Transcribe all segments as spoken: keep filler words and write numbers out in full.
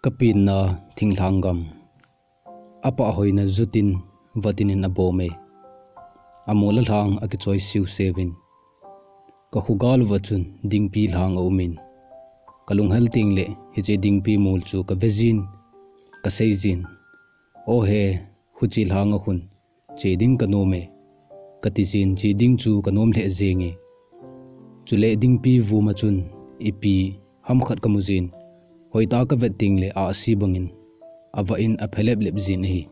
Ka penna thinglhang gam, a pah hoina jutin vatin in a bom e. A mol a lhang a kichoi siu seuvin, ka khugal uva chun dingpi lhang a um in, ka lunghel teng le hiche dingpi mol chu ka ve jin, ka sei jin, "O he, huche lhang a khun che ding ka nom e," ka ti jin, che ding chu ka nom lheh jeng e. Chule dingpi vum a chun ipi ham khat ka mu jin, hoitah a ka vet teng le ahsi bangin a vah in a phe lep lep jin ahi.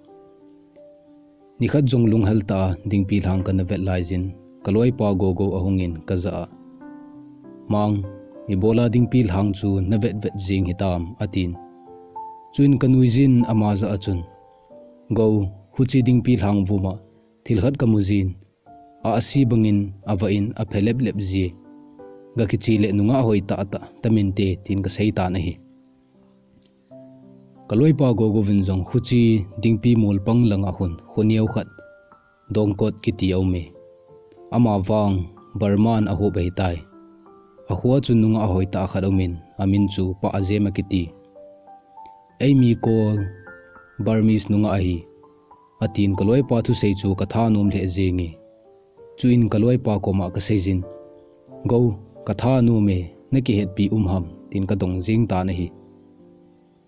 Nikhat jong lunghel tah a dingpi lhang ka na vet lai jin, ka loipa Gogo a hung in ka jah a, "Mang, ibola dingpi lhang chu na vet vet jeng hitam?" a tin. Chuin ka nui jin ama jah a chun, "Go, huche dingpi lhang vum a thil khat ka mu jin, ahsi bangin a vah in a phe lep lep ji e. Ga kiche le nungah hoitah tah ta minte," tin ka sei tan ahi. Ka loipa Gogo vin jong huche dingpi mol pang langa khun kho neo khat, Dongkot kiti a um e. Ama vang Burma in a hop ahi tai. A kho a chun nungah hoitah khat um in, a min chu Pajem a kiti. "Ei mi kol Burmese nungah ahi," a tin, ka loipa thusei chu ka thanom lheh jeng e. Chuin ka loipa koma ka sei jin, "Go, ka thanom e, na kihetpi um ham?" tin ka dong jeng tan ahi.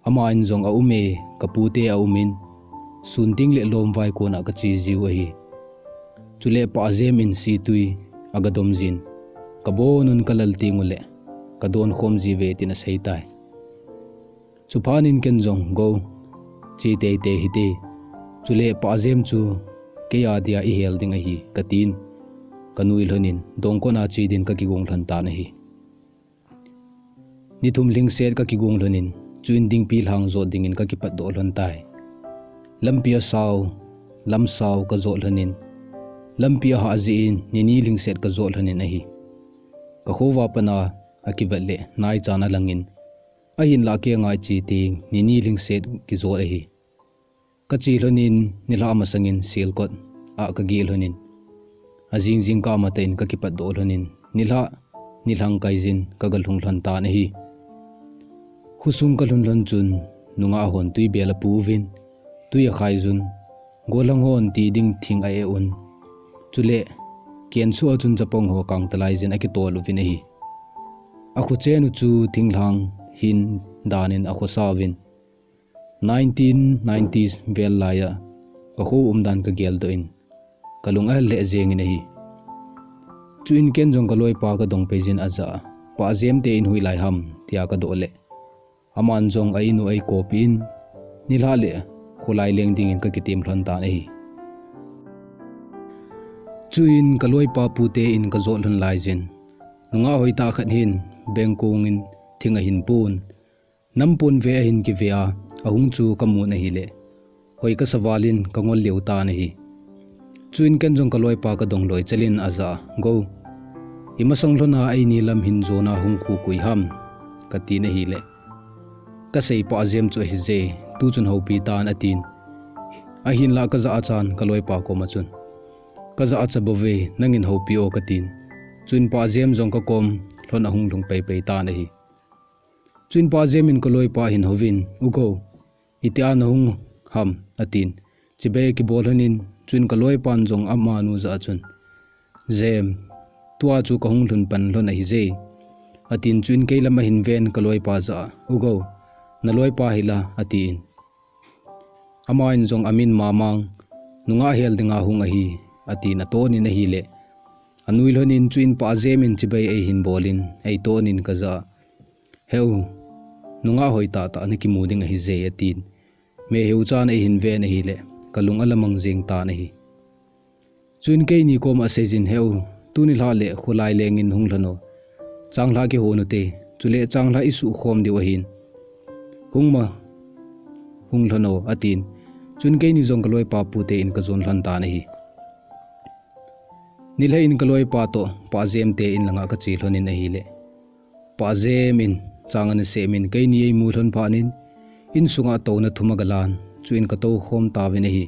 Ama in jong, "A um e, ka pute a um in, sun teng le lom vai kona ka che jiu ahi. Chule Pajem in Situi a ga dom jin, ka bon un ka lal teng u le ka don khom ji uve," tin a sei tai. Chuphat in ken jong, "Go, che teitei hite. Chule Pajem chu kei a dia i hel ding ahi," ka tin, ka nui lhon in Dongkot a che din ka kigong lhon tan ahi. Ni thum lhingset ka kigong lhon in, chuin dingpi lhang jot dingin ka kipat doh lhon tai. Lampi a sao, lam sao ka jot lhon in, lampi a hah jeh in ni ni lhingset ka jot lhon in ahi. Ka khovah a pat a kivet le nai chan a lang in, ahinlah kei a ngai che teng ni ni lhingset kijot ahi. Ka che lhon in nilhah masang in Sialkot a ka geh lhon in, a jing jingkah matah in ka kipat doh lhon in, nilhah nilhang kai jin ka ga lhung lhon tan ahi. Khosung ka lhun lhon chun nungah hon tui bel a pu uvin, tui a khai jun, gollhang hon ti ding thing a eh un, chule kensuh a chun chapang ho kangtalai jin a kitol uvin ahi. A kho chen u chu thinglhang hin dan in a khosa uvin, nineteen nineties vel lai a ka kho umdan ka geldoh in, ka lung a hel lheh jeng in ahi. Chuin ken jong ka loipa ka dong pei jin a jah a, "Pajem te in hoilai ham?" tia ka doh le, aman jong a in u ei kopi in, nilhah le kholai leng dingin ka kitem lhon tan ahi. Chuin ka loipa pute in ka jot lhon lai jin, nungah hoitah khat hin bengkong in thing a hin pon, nam pon ve a hin kive a, a hung chu ka mun ahile, hoi ka sa val in ka ngol lheh tan ahi. Chuin ken jong ka loipa ka dong loi chel in a jah a, "Go, i masang lhon a eini lam hin jon a hung khu koi ham?" ka tin ahile, "Ka sei Pajem chu ahi je, tu chun houpi tan," a tin. Ahinlah ka jah a chan ka loipa koma chun, "Ka jah a cha bou ve, nangin houpi o," ka tin. Chuin Pajem jong ka kom lhon a hung lhung pei pei tan ahi. Chuin Pajem in ka loipa ahin houvin, "U Go, itia na hung ham?" a tin. Chibai a kibol lhon in, chuin ka loipan jong amanu jah a chun, "Jem, tua chu ka hung lhun pan lhon ahi je," a tin. Chuin kei lam ahin ven ka loipa jah a, "U Go, na loipa hi la," a tin. Aman jong, "A min Mamang, nungah hel dinga hung ahi," a tin, a ton in ahile, a nui lhon in, chuin Pajem in chibai ei hin bol in, ei ton in ka jah a, "Heu, nungah hoitah tah na kimu ding ahi je," a tin. Meheu chan ei hin ven ahile, ka lung a lamang jeng tan ahi. Chuin keini koma a sei jin, "Heu, tuni lhah le kholai leng in hung lhon o. Changlhah kihon u te, chule changlhah i suh khom diu ahin. Hung ma, hung lhon o," a tin. Chuin keini jong ka loipa pute in ka jon lhon tan ahi. Nilhah in ka loipa toh Pajem te in langa ka che lhon in ahile, Pajem in chang ana sem in keini ei mu lhon phat in, insunga touna thum a ga lan, chuin ka tou khom tauvin ahi.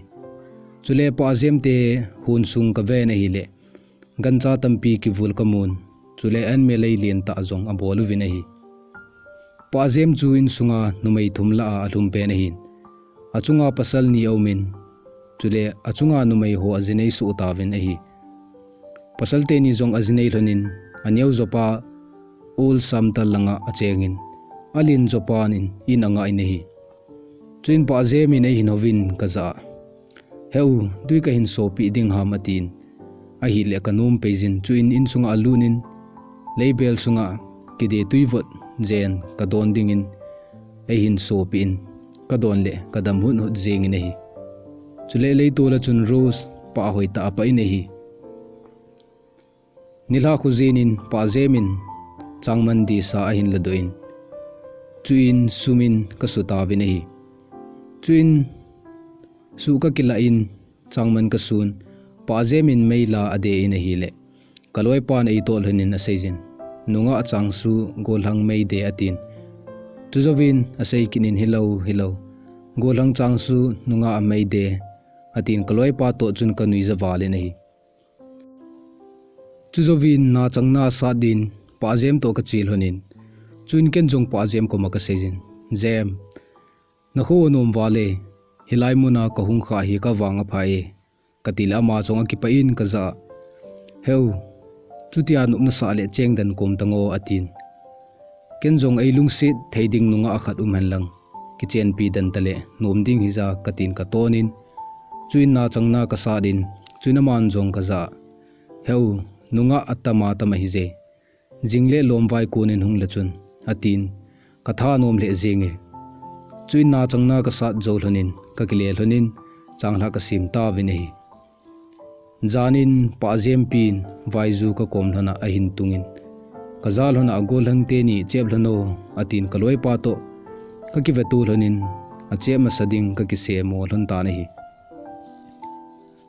Chule Pajem te hon sung ka ven ahile, gancha tampi kivul ka mun, chule an melei lentah jong a bol uvin ahi. Pa Jem chu insunga numei thum lah a alhum pen ahin. Achunga pasal ni aumin, chule achunga numei ho ajinei soh tauvin ahi. Pasal teni jong ajinei lhonin, aneo jopa Old Samtal langa achengin, alen jopan in angah in ahi. Chuin Pa Jem in eihin houvin kajah a, "Heu, tui kahin sopeh ding ham," atin. Ahile kanom peijin, chuin insunga alunin, leibel sunga kide tuivot jen kadon dingin eihin sopeh in, kadon le kadam hut hut jengin ahi. Chule leitol a chun Rose pa hoitah a apah in ahi. Nilhah khojin in Pa Jem in changman disa ahin ladoh in, chuin sumin kasu tauvin ahi. Chuin su kakilah in changman kasun, Pa Jem in mei la ade in ahile, kaloipan eitoh lhonin aseijin, "Nungah changsu gollhang mei de," atin. Chujouvin asei kit in, "Hilou, hilou, gollhang changsu nungah mei de," atin kaloipa toh chun kanuija val in ahi. Chujouvin nachang na sat din Pa Jem toh kache lhonin, chuin ken jong Pa Jem koma kaseijin, "Jem, nakho anom val e, hilai muna kahung khah hi kavang apha e," katile ama jong akipah in kajah a, "Heu, chutia nopna sah le chengdan kom tango," atin. Ken jong eilungset thei ding nungah khat um henlang, kichenpi den tale nom ding hija katin katonin, chuin nachang na kasat in, chuin aman jong kajah a, "Heu, nungah atam atam ahije, jing le lomvai konin hung le chun," atin, katha nom lheh jenge. Chuin nachang na kasat jou lhonin, kakile lhonin, changlhah kasem tauvin ahi. Janin Pa Jem pen vaiju kakom lhona ahin tungin, "Kaja lhona gollhang teni chep lhon o," atin kaloipa toh kakiveto lhonin, achep masa ding kakisemo lhon tan ahi.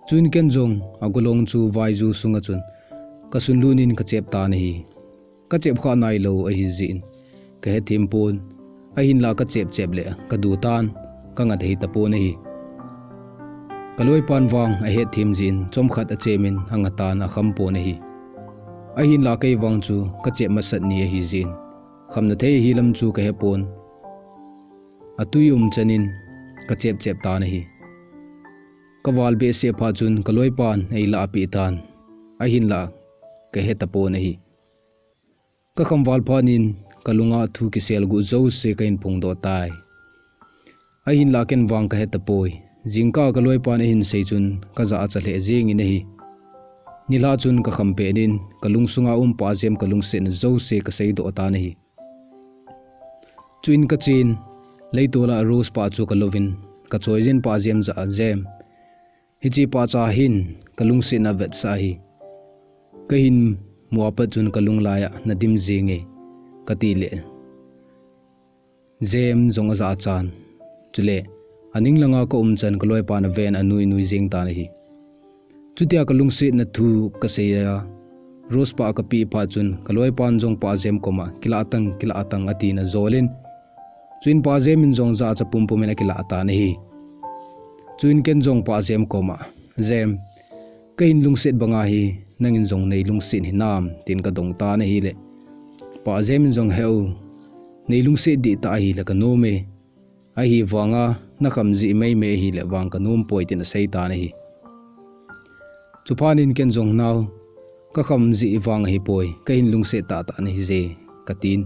Chuin ken jong agolong chu vaiju sunga chun kasunlut in kachep tan ahi. Kachep khah nailou ahijeh in kahethem pon, ahinlah kachep chep le kadu tan, kanga thei tapon ahi. Kaloipan vang ahethem jeh in chomkhat achemin anga tan akham pon ahi. Ahinlah kei vang chu kachep masat ni ahijeh in khamna thei ahi lam chu kahepon, atui umchan in kachep chep tan ahi. Kaval behseh phat chun kaloipan eilah peh tan, ahinlah kahe tapon ahi. Kakham val phat in kalunga thu kiselguh jouse kahin phongdoh tai. Ahinlah ken vang kahe tapoi. Jingkah kaloipan ahin sei chun kajah acha lheh jengin ahi. Nilhah chun kakham pet in kalung sunga um Pa Jem kalungsetna jouse kaseidoh tan ahi. Chuin kachen, leitol a Rose pa chu kalouvin, kachoijin Pa Jem jah a, "Jem, hiche pa cha hin kalungsetna avetsah ahi. Kahin mu apat chun kalung laiya nadim jenge," katile, Jem jong ajah achan. Chule aning langa kaum chan kaloipan aven anui nui jeng tan ahi. Chutia kalungsetna thu kasei a, Rose pa kapeh phat chun kaloipan jong Pa Jem koma, "Kilah tang, kilah tang," atin ajolin, chuin Pa Jem in jong jacha pumpum in akilah tan ahi. Chuin ken jong Pa Jem koma, "Jem, kahin lungset banga hi nangin jong neilungset hinam," tin kadong tan ahile, Pa Jem in jong, "Heu, neilungset dih tah ahile kanom e. Ahivanga nakham jeh meimei ahile vang kanom poi," tin asei tan ahi. Chuphat in ken jong, "Nao, kakham jeh vang ahipoi, kahin lungset tahtah nahije," katin.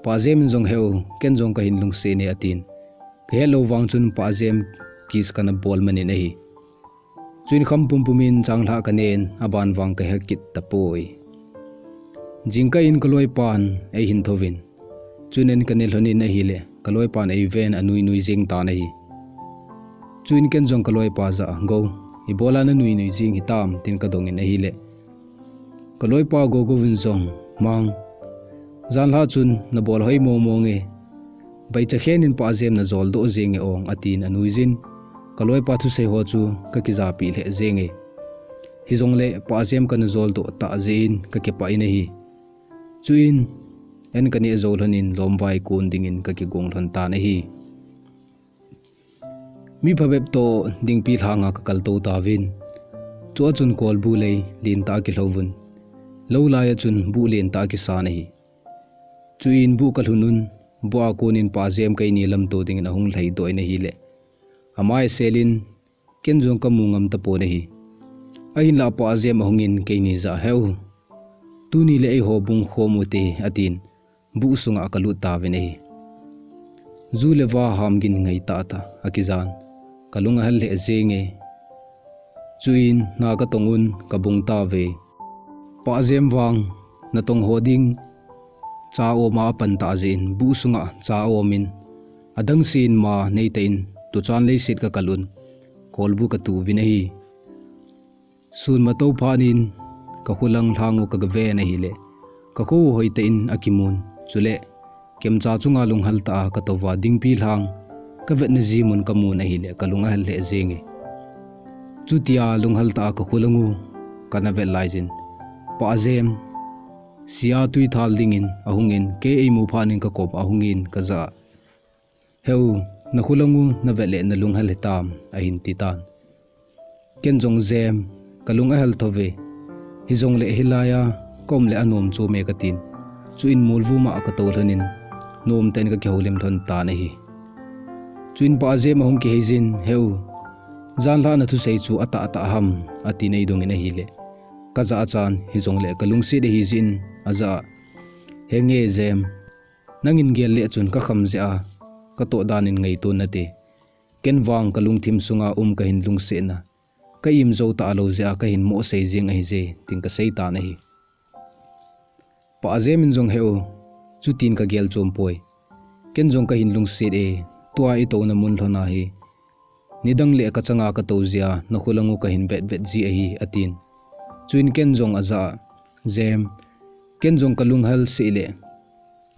Pa Jem in jong, "Heu, ken jong kahin lungset e," atin. Kahet lou vang chun Pa Jem kiss kana bol manin ahi. Chuin kham pumpum in changlhah kanen, aban vang kahe kit tapoi. Jingkah in kaloipan eihin thouvin, chuin an kane lhonin ahile, kaloipan eiven anui nui jeng tan ahi. Chuin ken jong kaloipa jah a, "Go, ibola nanui nui jeng hitam?" tin kadongin ahile, kaloipa Gogo vin jong, "Mang, janlhah chun nabol hoi mong mong e. Baicha khen in Pa Jem najol doh jenge ong," atin anuijin, kaloipa thusei ho chu kakijapeh lheh jenge. Hijongle Pa Jem kana jol doh tah jeh in kakipah in ahi. Chuin an kaneh jou lhonin lomvai kon dingin kakigong lhon tan ahi. Mi phabep toh dingpi lhanga kakal tou tauvin. Chua chun kolbu lei lentah akilhouvun. Lou laiya chun buh lentah akisan ahi. Chuin buh kalhun un, bu a konin Pa Jem keini lamto dingin ahung lhaidoh in ahile, amai selin ken jong kamu ngam tapon ahi. Ahinlah Pa Jem ahungin keini jah a, "Heu, tuni le eiho bung khom ute," atin, bu sunga kalut tauvin ahi. Ju le va ham gin ngai tahtah a kijan, kalung ahal lheh jenge. Chuin na katong un kabung tauve. Pa Jem vang natong ho ding cha oma apan tah jeh in bu sunga cha omin, adang sen ma neitah in tuchan leiset kakal un, kolbu katu uvin ahi. Sun mato phat in kakholang lhang u kagaven ahile, kakho u hoitah in akimun. Chule kemcha chunga lunghal tah a katouva dingpi lhang kavetna ji mun kamun ahile, kalung ahal lheh jenge. Chutia lunghal tah a kakholang u kana vet laijin, Pa Jem sia tui thal dingin ahungin, kei eimu phat in kakom ahungin kajah a, "Heu, nakholang u navet le nalunghal hitam?" ahin titan. Ken jong, "Jem, kalung ahal thouve. Hijongle hilaiya kaum le anom chome," katin. Chuin molvuma katou lhonin, nomtah in kakihoulim lhon tan ahi. Chuin Pa Jem ahung kiheijin, "Heu, janlhah nathusei chu atahtah ham?" atin eidongin ahile, kajah a chan, hijongle kalungset ahi jeh in ajah a, "Henge Jem, nangin gel le chun kakham jeh a katoh danin ngaito nate. Ken vang kalungthim sunga um kahin lungsetna, ka-im jou talou jeh a kahin mohsei jeng ahije," tin kasei tan ahi. Pa Jem in jong, "Heu, chutin kagel chompoi. Ken jong kahin lungset e, tua itouna mun lhon a hi nidang le kachanga katou jeh a nakholang u kahin vetvet ji ahi," atin. Chuin ken jong ajah a, "Jem, ken jong kalunghal seh le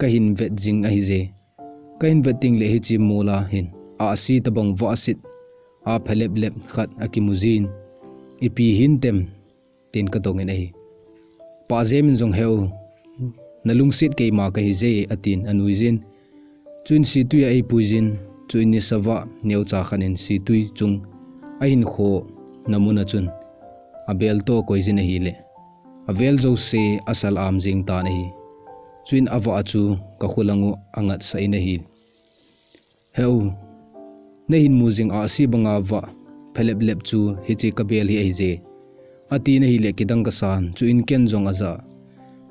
kahin vet jing ahije. Kahin vet tengle hiche mola hin ahsi tabang vahset a phaleplep khat akimu jin, ipi hintem?" tin kadongin ahi. Pa Jem in jong, "Heu, nalungset keima kahije," atin anuijin. Chuin situi a eipuijin, chuin nisavah neocha khat in situi chung ahin khona mun a chun abel toh akoijin ahile, avel jouse asal am jeng tan ahi. Chuin avah a chu kakholang u angatsah in ahi, "Heu, nahin mu jing ahsi banga vah phaleplep chu hiche kabel hi ahije," atin ahile kidang kasan. Chuin ken jong ajah a,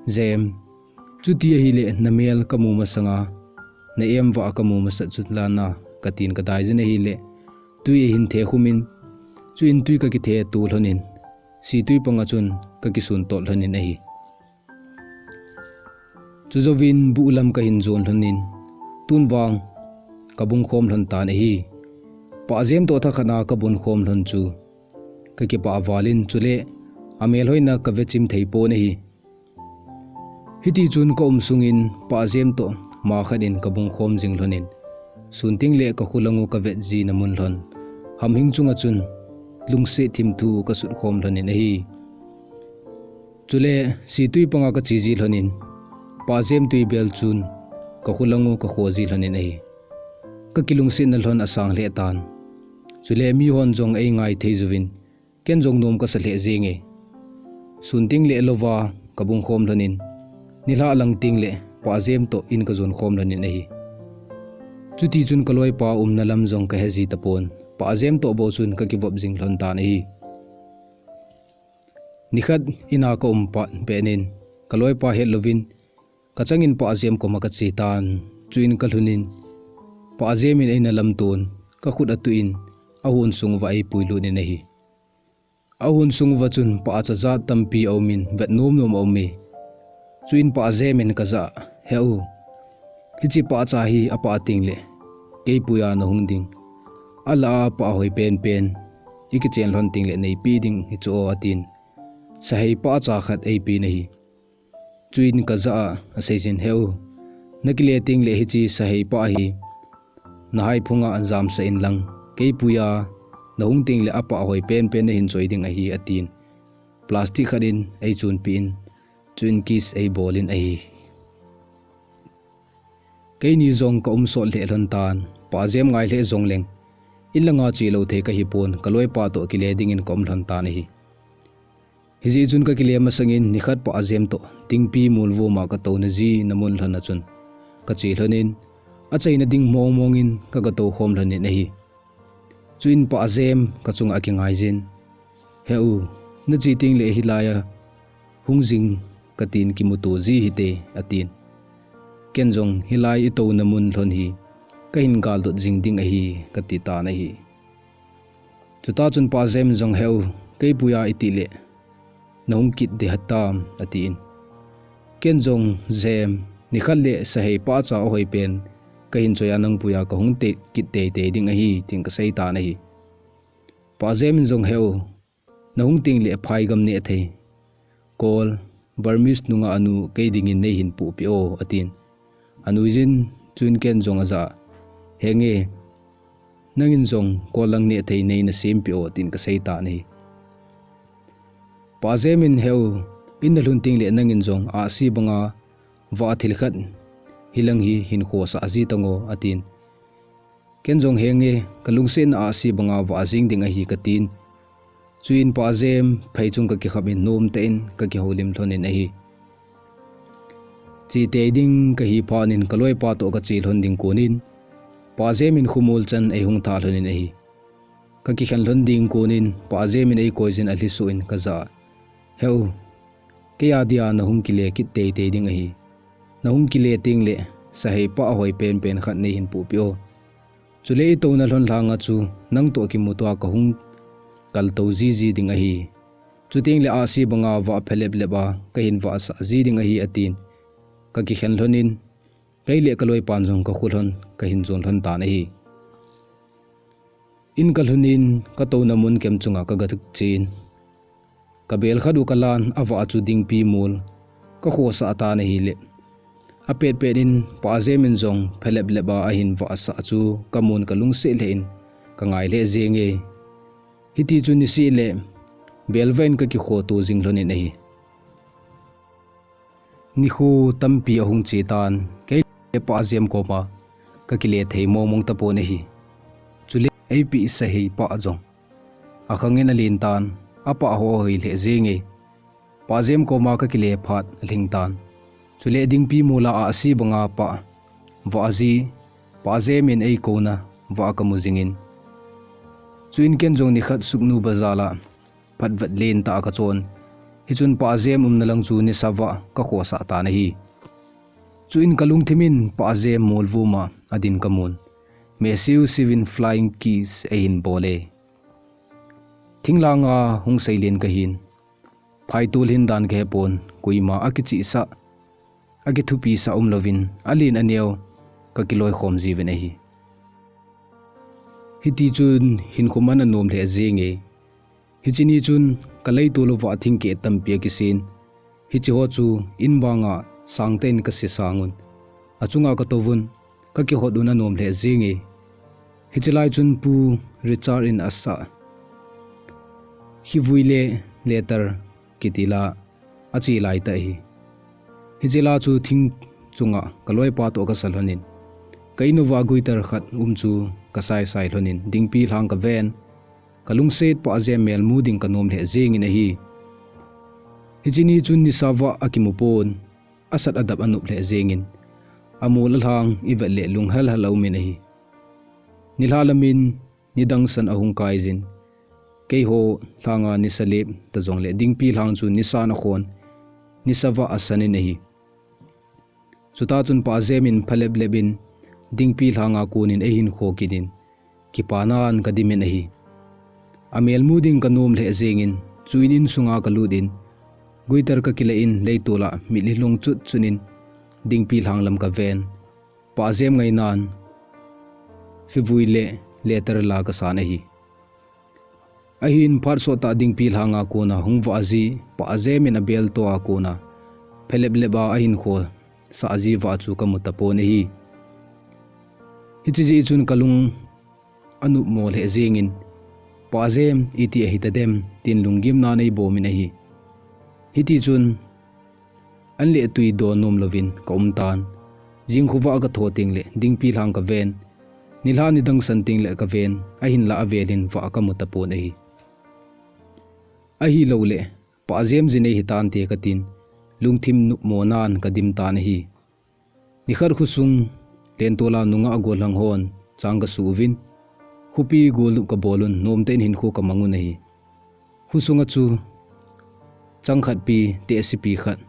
"Jem, chuti ahile namel kamu masanga na-em vah kamu masat chu lana," katin kadaijin ahile, tui ahin thekhumin, chuin tui kakithe to lhonin, situi panga chun kakisun tot lhonin ahi. Chujouvin buh lam kahin jon lhonin, tun vang kabung khom lhon tan ahi. Pa Jem toh thakhat a kabung khom lhon chu kakipah val in, chule amelhoina kavechim thei pon ahi. Hitichun kaum sungin Pa Jem toh ma khat in kabung khom jing lhonin, sun tengle kakholang u kavet jina mun lhon hamhing chunga chun lungset thimthu kasut khom lhonin ahi. Chule situi panga kache ji lhonin, Pa Jem tuibel chun kakholang u kakho ji lhonin ahi. Kakilungsetna lhon asang lheh tan. Chule mihon jong eingai thei jouvin, ken jong nom kasa lheh jenge. Sun tengle louva kabung khom lhonin, nilhah lang tengle Pa Jem toh in kajon khom lhonin ahi. Chutichun kaloipa umna lam jong kahe ji tapon, Pa Jem toh bou chun kakivop jing lhon tan ahi. Nikhat ina kaum pat penin, kaloipa hetlouvin, kachangin Pa Jem koma kache tan. Chuin kalhunin, Pa Jem in eina lamton, kakhut atuh in, ahon sunguva eipuilut in ahi. Ahon sunguva chun pahcha jat tampi aumin, vet nomnom aume. Chuin Pa Jem in kajah a, "Heu, hiche pahcha hi apah tengle keipuiya nahung ding, alah a apah hoi penpen ikichen lhon tengle neipeh ding hichu o," atin, sahei pahcha khat eipeh in ahi. Chuin kajah a aseijin, "Heu, nakile tengle hiche sahei pah hi nahaiphunga jamsah inlang, keipuiya nahung tengle apah hoi penpen nahin choi ding ahi," atin, plastic khat in eichonpeh in, chuin kiss eibolin ahi. Keini jong kaum sot lheh lhon tan, Pa Jem ngai lheh jongleng, in langa chelou thei kahipon, kaloipa toh kile dingin kaum lhon tan ahi. Hijeh chun kakile masangin nikhat Pa Jem toh thingpi molvoma katouna jina mun lhon a chun kache lhonin, achaina ding mong mong in ka gatou khom lhon in ahi. Chuin Pa Jem ka chunga akingai jin, "He u, nache teng le hilai a hung jing katin kimuto ji hite," atin. Ken jong, "Hilai i touna mun lhon hi kahin galdot jing ding ahi," kati tan ahi. Chuta chun Pa Jem in jong, "He u, kei puiya iti le nahung kit ding ham," atin. Ken jong, "Jem, nikhat le sahei pa cha ahoi pen kahin choiya nang puiya kahung te kit teitei ding ahi," tin kasei tan ahi. Pa Jem in jong, "He u, nahung teng le phaigam neh thei, Kawl, Burmese nungah nu kei dingin neihin pohpeh o," atin. Anui jin, chuin ken jong ajah a, "Henge, nangin jong Kawl lang neh thei neina sempeh o," tin kasei tan ahi. Pa Jem in, "He u, in nalhun teng le nangin jong ahsi banga vah thil khat hilang hi hin khosah ji tan o," atin. Ken jong, "Henge, kalungsetna ahsi banga vah jing ding ahi," katin. Chuin Pa Jem phei chung kakikhap in nomtah in kakihoulim lhon in ahi. Che tei ding kahi phat in kaloipa toh kache lhon ding kon in Pa Jem in khomol chan eihung thah lhon in ahi. Kakikhen lhon ding kon in Pa Jem in eikoi jin alhi suh in kajah a, "He u, kei a dia nahung kile kit teitei ding ahi. Nahung kile teng le sahei pa ahoi penpen khat neihin pohpeh o. Chule i touna lhon lhanga chu nang toh kimuto a kahung kaltou jiji ding ahi. Chuteng le ahsi banga vah phelep lep a kahin vahsah ji ding ahi," atin. Kakikhen lhon in kei le kaloipan jong kakhu lhon kahin jon lhon tan ahi. In kalhun in katouna mun kem chunga kagache in, kabel khat u kalan, avah chu dingpi mol kakhosah tan ahile, apet pet in Pa Jem in jong phelep lep a ahin vahsah chu kamun kalungset lheh in kangai lheh jenge. Hiti chun nisih le bel vah in kakikhoto jing lhon in ahi. Nikho tampi ahung che tan, kei le Pa Jem koma kakile thei mong mong tapon ahi. Chule eipeh sahei pa jong akhang in alen tan, apa ho ahoi lheh jenge. Pa Jem koma kakile phat alhing tan. Chule dingpi mol a ahsi banga vah ji, Pa Jem in eikouna vah kamu jing in. Chuin ken jong nikhat Sugnu Bazar a phatvet lentah a kachon. Hichun Pa Jem umna lang chu nisa vah kakhosah tan ahi. Chuin kalungthim in Pa Jem mol vum a adin kamun, mesiu siu in flying kiss eihin bol e. Thinglhang a hung seilen kahin, phaitol hin dan kahepon, koima akichihsah, akithupisah umlouvin alen aneo kakiloi khom jiuvin ahi. Hiti chun hinkho man anom lheh jenge. Hiche ni chun kaleitol uva thingkeh tampi akisin, hiche ho chu in banga sangtah in kase sang un, achunga katouvun, kakihot un anom lheh jenge. Hiche lai chun Pu Richard in asah Khivui le Letter kiti la ache laitah ahi. Hiche la chu thing chunga kaloipa toh kasa lhon in, ka in uva guitar khat um chu kasai sai lhon in dingpi lhang kaven, kalungset Pa Jem melmu ding kanom lheh jeng in ahi. Hiche ni chun nisa vah akimu pon, asat adap anop lheh jeng in, amol alhang ivet le lunghel hel aum in ahi. Nilhah lam in nidang san ahung kai jin, keiho lhanga nisa lep ta jongle dingpi lhang chu nisa nakhon, nisa vah asan in ahi. Chuta chun Pa Jem in phalep lep in dingpi lhanga kon in eihin kho kit in, kipana in kadim in ahi. Amelmu ding kanom lheh jeng in, chuin insunga kalut in, guitar kakileh in leitol a mitlhi lhung chut chun in dingpi lhang lam kaven, Pa Jem ngainan Khivui le Letter la kasan ahi. Ahin phat sottah dingpi lhanga kona hung vah ji, Pa Jem in abel to a kona phalep lep a ahin khosah ji vah chu kamu tapon ahi. Hiche jeh chun kalung anop mo lheh jeng in, Pa Jem iti ahi tadem, tin lunggimna neibom in ahi. Hiti chun an le tui don nom louvin kaum tan. Jing khovah katho teng le dingpi lhang kaven, nilhah nidang san teng le kaven, ahinlah avel in vah kamu tapon ahi. Ahilou le, Pa Jem ji nei hitante katin, lungthim nopmo nan kadim tan ahi. Nikhat khosung Lentol a nungah gollhang hon chang kasuh uvin, khopi golnop kabol un, nomtah in hinkho kamang un ahi. Khosunga chu chang khat pi tehsepi khat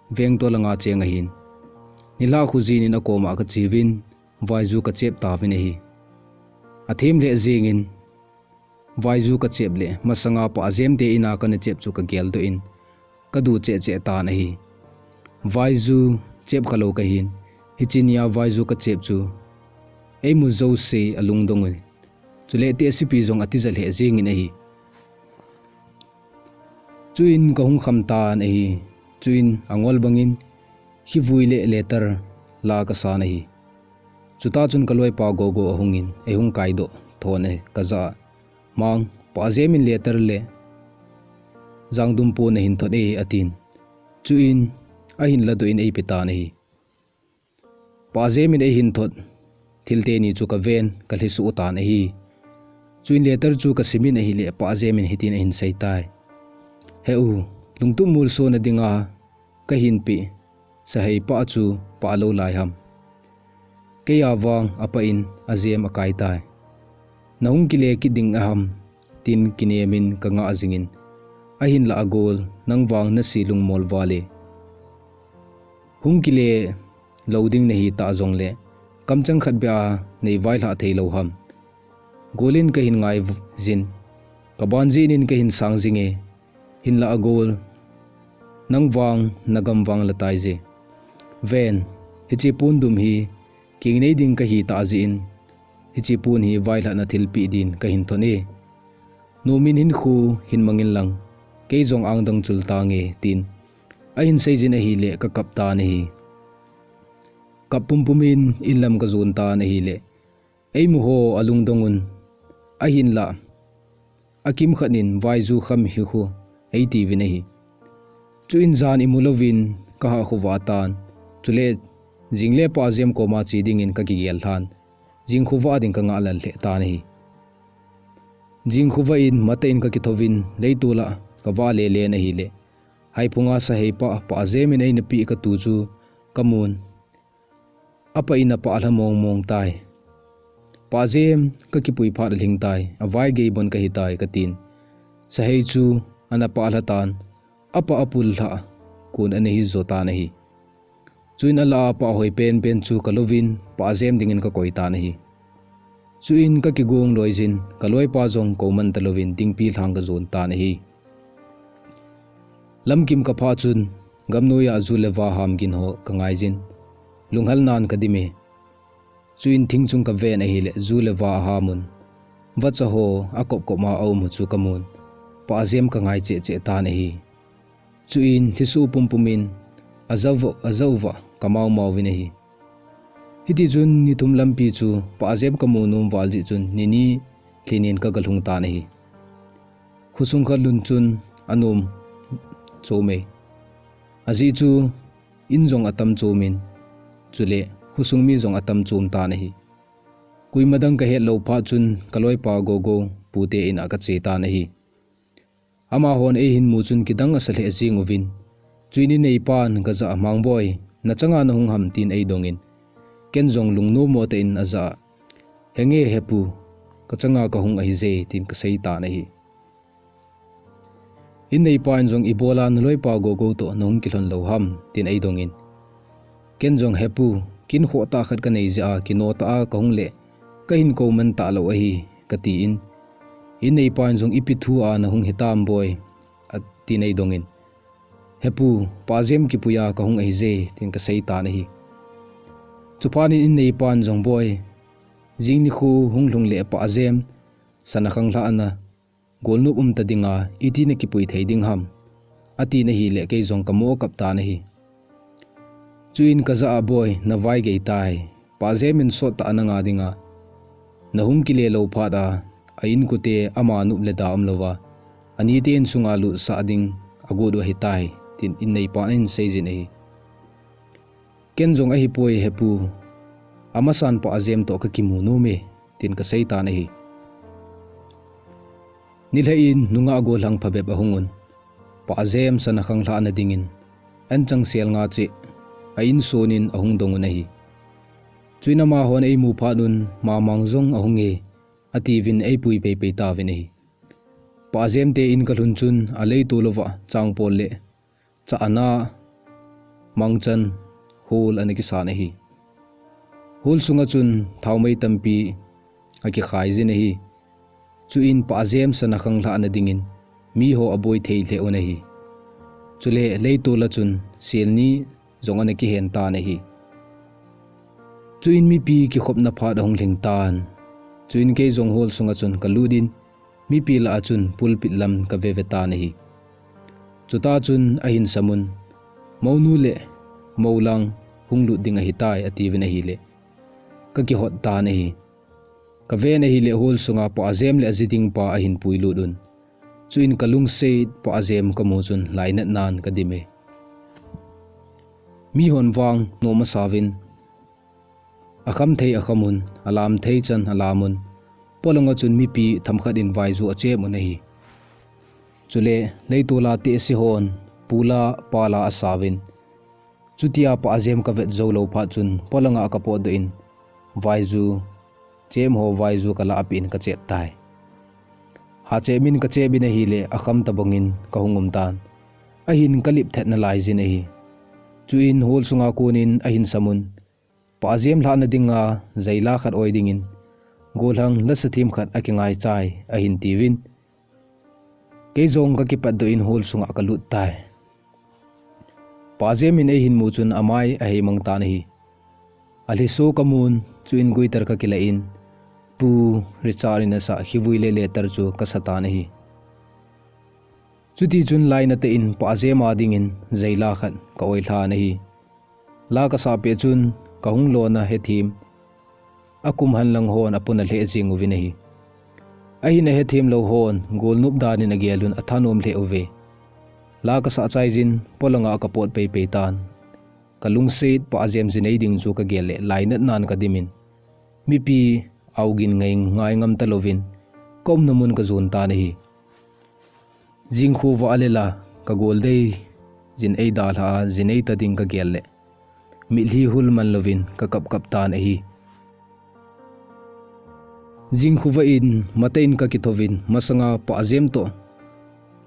vengtol langa cheng ahin, nilhah khojin in akoma kache uvin, vaiju kachep tauvin ahi. Athem lheh jengin, vaiju kachep le masanga Pajem te in'a kana chep chu kageldoh in, kadu cheh cheh tan ahi. Vaiju chep khalou kahin, hiche nia vaiju kachep chu eimu jouse alungdong un, chule tehsepi jong atija lheh jengin ahi. Chuin kahung kham tan ahi. Chuin angol bangin khivui le letter la kasan ahi. Chuta chun kaloipa Gogo ahungin, eihung kaidoh thon e kajah a, Mang, Pajem in letter le jangdum pon ahin thot e, atin. Chuin ahin ladoh in eipe tan ahi. Pajem in eihin thot thil teni chu kaven, kalhiso tan ahi. Chuin letter chu kasimin ahile, Pajem in hitin ahin seitai. He u, lungtup molsona dinga kahin peh sahei pa chu pah lou lai ham. Keiya vang apah in ajem akaitai. Nahung kile kit ding aham, tin kinemin kangah jingin, ahinlah agol, nang vang nase lungmol val e. Hung kile lou ding nahitah jongle, kamcheng khat beh a neivailhah theilou ham. Golin kahin ngaijin, kaban jeh in kahin sang jinge, hinlah agol, nang vang nagam vangla taije. Ven, hiche pon dum hi kingnei ding kahitah jeh in, hiche pon hi vailhahna thilpeh din kahin thon e. Nomin hinkho hin mangin lang, kei jong angdang chul tange, tin ahin seijin ahile kakap tan ahi. Kap pumpumin inlam kajon tan ahile, eimuho alungdong un, ahinlah akimkhat in vaiju kham hikhu eitiuvin ahi. Chuin jan imu louvin kahah khovah tan, chule jingle Pajem koma che dingin kakigel lhan, jing khovah ding kangah lal lheh tan ahi. Jing khovah in matah in kakithouvin leitol a kavah lele in ahile, haiphunga sahei pa, Pajem in eina peh katu chu kamun, apah in apah lha mong mong tai. Pajem, kakipui phat alhing tai, avaigei bon kahitai, katin. Sahei chu ana pah lha tan, apah apul lhah kon ana hijo tan ahi. Chuin alah a pah hoi penpen chu kalouvin, Pajem dingin kakoi tan ahi. Chuin kakigong loijin, kaloipa jong kouman talouvin dingpi lhang kajon tan ahi. Lamkim kaphah chun, gamnoiya ju le va ham gin ho kangaijin, lunghalnan kadim e. Chuin thing chung kaven ahile, ju le va aham un, vacha ho akop kop ma aum u chu kamun, Pajem kangai cheh cheh tan ahi. Chuin lhiso pumpumin ajah uva, ajah uva kamao mao uvin ahi. Hitichun nithum lampi chu Pajem kamu nom val jeh chun nini lhinin kagalhung tan ahi. Khosung khat lhun chun anom chom e. Ajeh chu in jong atam chomin, chule khosung mi jong atam chom tan ahi. Koima dang kahet lou phat chun kaloipa Gogo pute in'a kache tan ahi. Amahon eihin mu chun kidang asa lheh jeng uvin. Chuin in neipan kajah a, Mangboi, nachanga nahung ham, tin eidongin, ken jong lungnom mo tah in ajah a, Henge hepu, kachanga kahung ahije, tin kasei tan ahi. In neipan jong, Ibola naloipa Gogo toh nahung kilhon lou ham, tin eidongin, ken jong, Hepu, kin khohtah khat kanei jeh a kino tah a kahung le kahin kouman talou ahi, katin, in neipan jong, Ipi thu a nahung hitam boi, atin eidongin, Hepu, Pajem kipuiya kahung ahije, tin kasei tan ahi. Chuphat in in neipan jong, Boi, jing nikho hung lhung le Pajem sana khanglhahna golnop umta dinga iti nakipui thei ding ham, atin ahile kei jong kamo kap tan ahi. Chuin kajah a, Boi, navaigei tai. Pajem in sottah a nanga dinga nahung kile lou phat a, a inkote ama nop le da umlouva, anite insunga lutsah ding agot u ahitai, tin in neipan ahin seijin ahi. Ken jong, Ahipoi hepu, amasan Pajem toh kakimu nom e, tin kasei tan ahi. Nilhah in nungah gollhang phabep ahung un, Pajem sana khanglhahna dingin, anchangsel nga cheh a insonin ahung dong un ahi. Chuin amahon eimu phat un, "Mamang jong ahung e," atiuvin eipui peipei tauvin ahi. Pajem te in kalhun chun aleitol uva changpol le chahna mangchan hol ana kisan ahi. Hol sunga chun thaomei tampi akikhai jin ahi. Chuin pajem sana khanglhahna dingin miho aboi thei lheh un ahi. Chule leitol a chun sel ni jong ana kihen tan ahi. Chuin mipi kikhopna phat ahung lhing tan. Chuin kei jong hol sunga chun kalut in, mipi lah a chun pulpit lam kaveve tan ahi. Chuta chun ahin samun, "Mounu le moulang hung lut ding ahitai," atiuvin ahile, kakihot tan ahi. Kaven ahile hol sunga pajem le aji ding pa ahin puilut un. Chuin kalungset pajem kamu chun lainatnan kadim e. Mihon vang nom asauvin, akham thei akhamun, alam thei chan alamun, polanga chun mipi themkhat in vaiju achem un ahi. Chule leitol a tehse hon pula pala asauvin, chutia pajem kavet jou lou phat chun polanga kapotdoh in, vaiju chem ho vaiju kalahpeh in kachep tai. Hachep in kachep in ahile akham tobangin kahung um tan. Ahin kalip thet nalai jin ahi. Chuin hol sunga konin ahin samun, pajem lhahna dinga jaila khat oi dingin gollhang lasa themkhat akingai chai ahin tiuvin. Kei jong kakipatdoh in hol sunga kalut tai. Pajem in eihin mu chun amai aheimang tan ahi. Alhiso kamun, chuin guitar kakilah in, Pu Richard in asah Khivui le Letter chu kasa tan ahi. Chuti chun lainatah in pajem a dingin jaila khat ka-oilhan ahi. La kasah pet chun kahung lona hethem akum henlang hon apona lheh jeng uvin ahi. Ahin ahethem lou hon golnop danin agel un athanom lheh uve. La kasah chai jin polanga kapot peipei tan. Kalungset pajem jinei ding chu kagel le lainatnan kadim in, mipi augin ngai ngai ngam talouvin kaumna mun kajon tan ahi. Jingkhovah a le la kagol dei jin eidalha a jinei ta ding kagel le mitlhi hul man louvin kakapkap tan ahi. Jingkhovah in matah in kakithouvin masanga pajem toh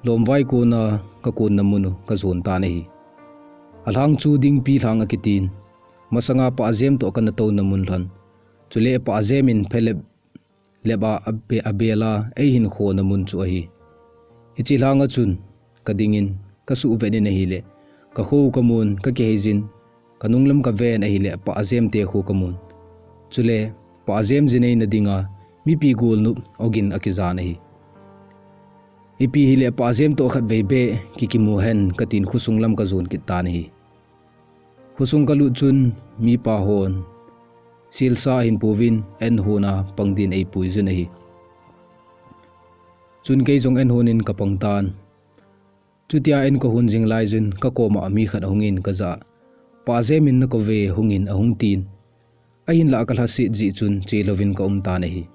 lomvai kona kakonna mun u kajon tan ahi. Alhang chu Dingpi lhang akitin, masanga pajem toh kana touna mun lhon, chule pajem in phelep lep a abe-, abel a eihin khona mun chu ahi. Hiche lhanga chun kadingin kasuhvet in ahile, kakhou kamun kakihei jin, kanunglam kaven ahile pajem te kho kamun. Chule pajem jineina dinga mipi golnop ogin akijan ahi. Ipi hile pajem toh khatvei beh kikimu hen katin khosung lam kajon kit tan ahi. Khosung kalut chun mipa hon selsa ahin pouvin enhon a pang din eipui jin ahi. Chun kei jong enhon in kapang tan. Chutia en kahon jing lai chun kakoma mi khat ahungin kajah a, pajem in nakouve hungin ahung tin. Ahinlah kalhaset jeh chun chelouvin kaum tan ahi.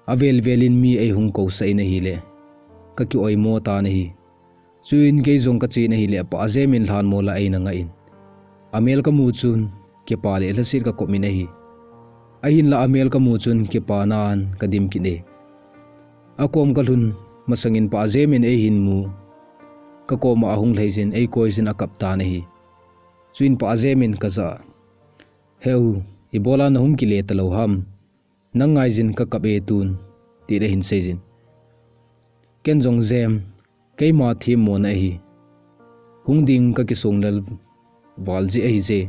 Avel vel in mi eihung kousah in ahile, kaki-oimo tan ahi. Chuin kei jong kachen ahile pajem in lhanmol a eina ngah in, amel kamu chun kipa le lhaset kakop in ahi. Ahinlah amel kamu chun kipanan kadim kit e. Akom kalhun masangin pajem in eihin mu, kakoma ahung lhai jin eikoi jin akap tan ahi. Chuin pajem in kajah a, Heu, ibola nahung kile talou ham? Nang ngai jin kakap e tun, tin ahin sei jin. Ken jong Jem, keima themmona ahi. Hung ding kakisong lel val jeh ahije.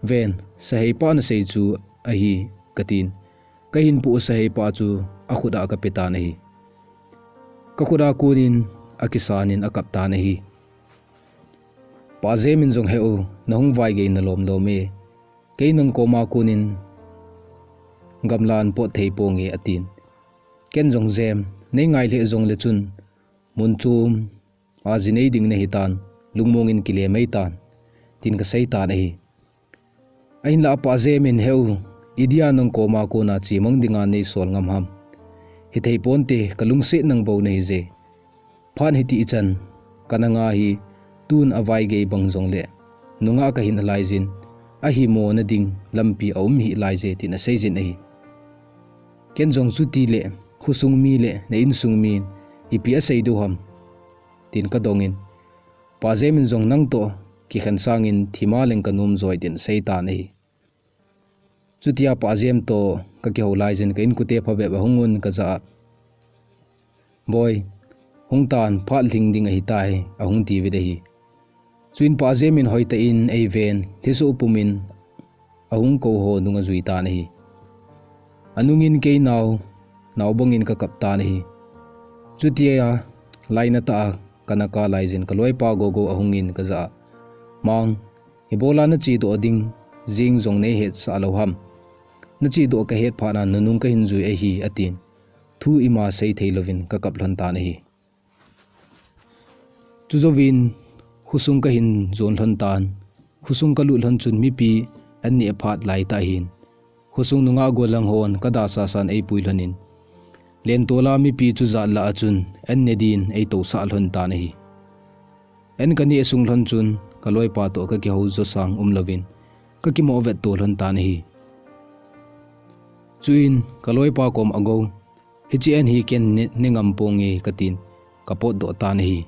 Ven, sahei pa nasei chu ahi, katin. Kahin poh sahei pa chu akhut a kape tan ahi. Kakhut a konin akisan in akap tan ahi. Pajem in jong, Heu, nahung vaigei nalom lom e. Kei nang koma konin gamlan pot thei ponge, atin. Ken jong Jem, nei ngai lheh jongle chun mun chom a jinei ding nahitan, lungmong in kile mei tan, tin kasei tan ahi. Ahinlah pajem in, Heu, idia nang koma kona chemang dinga neisol ngam ham? Hithei ponte, kalungset nang bou nahije. Phat hiti ichan, kananga hi tun avaigei bang jongle nungah kahin alai jin, ahimo na ding lampi aum hih laiye, tin asei jin ahi. Ken jong chuti le, khosung mi le na insung min ipi asei diu ham, tin kadongin, Pa Jem in jong nang toh kikhen sangin thima leng kanom joi, tin asei tan ahi. Chutia Pa Jem toh kakihou laiyin ka inkote phabep ahungun kajah a, Boi, hung tan, phat lhing ding ahitai, ahung tiuvin ahi. Chuin Pa Jem in hoitah in eiven, lhisoh pumin ahung kou ho nung ajui tan ahi. Anungin kei nao, nao bangin kakap tan ahi. Chutia lainatah a kana kap laiyin kaloipa Gogo ahungin kajah a, Mang, ibola nachedoh ding jing jong neihetsah lou ham? Nachedoh kahet phat a nunung kahin jui ahi, atin. Thu ima sei thei louvin kakap lhon tan ahi. Chujouvin khosung kahin jon lhon tan. Khosung kalut lhon chun mipi an neh phat laitah ahin, khosung nungah gollhang hon kada sasan eipui lhonin, lentola mipi chujat lah a chun an ne din eitousah lhon tan ahi. An kaneh sung lhon chun kaloipa toh kakihou jo sang umlouvin kakimo vetto lhon tan ahi. Chuin kaloipa kom a Gou, Hiche an hi ken ne, ne ngam ponge, katin kapotdoh tan ahi.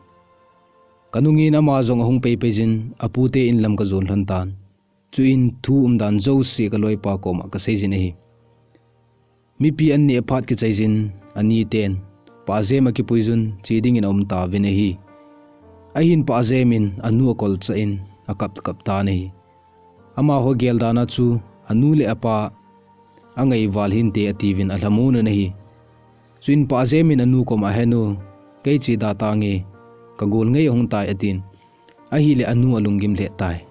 Kanungin ama jong ahung peipei jin, apute in lam kajon lhon tan. Chuin thu umdan jouse kaloipa koma kasei jin ahi. Mipi an neh phat kichai jin, aniten Pa Jem akipui jun che dingin aum tauvin ahi. Ahin Pa Jem in anu akolchah in akap kap tan ahi. Amaho geldan a chu anu le apa angaival hinte atiuvin alhamon un ahi. Chuin Pa Jem in anu koma, Henu, kei che da tange, kagol ngai ahung tai, atin. Ahile anu alunggim lheh tai.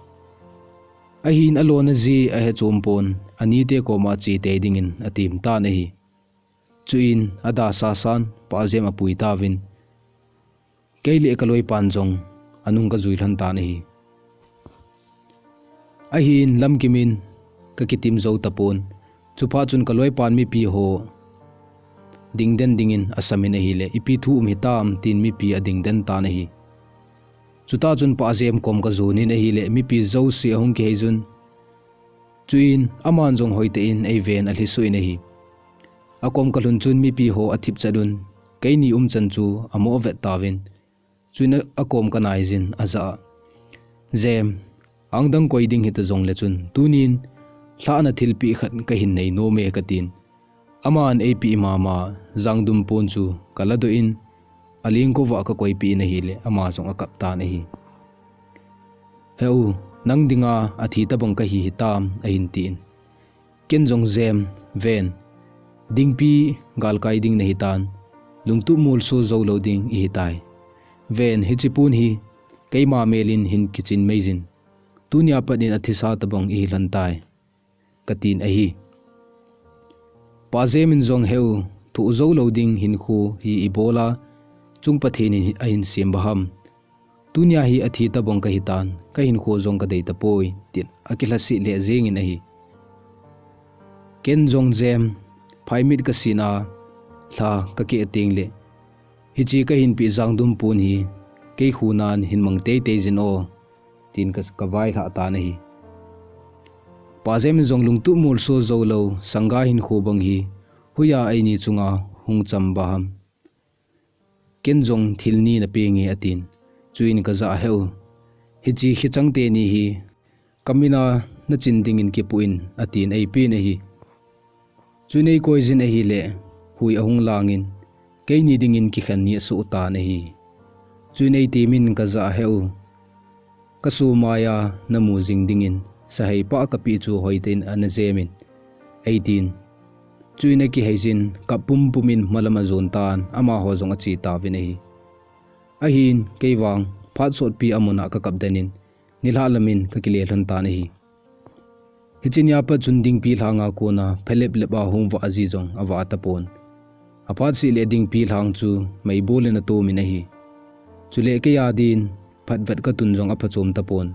Ahin alona ji ahe chom pon, anite koma che tei dingin atem tan ahi. Chuin ada sasan Pa Jem apui tauvin, kei le kaloipan jong anung kajui lhon tan ahi. Ahin lamkim in kakitim jou tapon. Chuphat chun kaloipan mipi ho dingden dingin asamin ahile, ipi thu um hitam, tin mipi adingden tan ahi. Chutah chun Pa Jem kom kajon in ahile, mipi jouse ahung kihei jun. Chuin aman jong hoitah in eiven alhisoh in ahi. Akom kalhun chun mipi ho athipchet un, keini umchan chu amoh vet tauvin. Chuin a, akom kanai jin ajah a, Jem, angdang koi ding hita jongle chun tunin lhahna thilpeh khat kahin nei nome, katin. Aman eipeh mama jangdum pon chu kaladoh in, alengkova kakoipeh in ahile, ama jong akap tan ahi. Heu, nang dinga athi tabang kahi hitam, ahin tin. Ken jong Jem, ven, dingpi galkai ding nahitan, lungtup molso jou lou ding ihitai. Ven, hiche pon hi keima mel in hin kichin mei jin, tunia pat in athisa tabang ihi lhon tai, katin ahi. Pa Jem in jong, Heu, thoh jou lou ding hinkho hi ibola chung Pathen in ahin sem ba ham? Tunia hi athi tabang kahitan, kahinkho jong kadei tapoi, tin akilhase lheh jeng in ahi. Ken jong Jem, phaimit kasin a lha kakeh teng le, hiche kahin peh jangdum pon hi kei khunan hin mang teitei jin o, tin ka, kavailhah tan ahi. Pa Jem in jong, Lungtup molso jou lou sangga hinkho bang hi hoiya eini chunga hung cham ba ham? Ken jong thil ni napenge, atin. Chuin kajah a, Heu, hiche khichang teni hi kamin a nachin dingin kipoh in, atin eipeh in ahi. Chuin eikoi jin ahile, hui ahung langin, keini dingin kikhen ni asoh tan ahi. Chuin eitemin kajah a, Heu, kasomai a namu jing dingin sahei pah kapeh chu hoitah in ana jem in, eitin. Chuin akihei jin, kap pumpum in malam ajon tan, amaho jong ache tauvin ahi. Ahin, kei vang phat sotpi a mun a kakap den in, nilhah lam in kakile lhon tan ahi. Hiche nia pat chun dingpi lhanga kona phelep lep a hung vah ji jong avah tapon. Aphat seh le dingpi lhang chu meibol in atom in ahi. Chule kei a din phatvet katun jong aphachom tapon.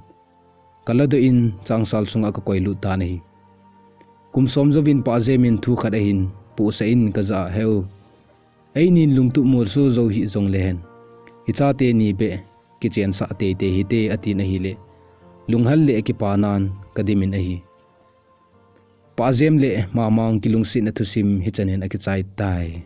Kaladoh in changsal sunga kakoilut tan ahi. Kum som jouvin Pa Jem in thu khat ahin pohsah in kajah a, Heu, einin lungtup molso jou hih jongle hen, icha teni beh kichensah teitei hite, atin ahile, Lunghal le kipanan kadimin ahi. Pajem le Mamang kilungsetna thusim hichan hin akichai tai.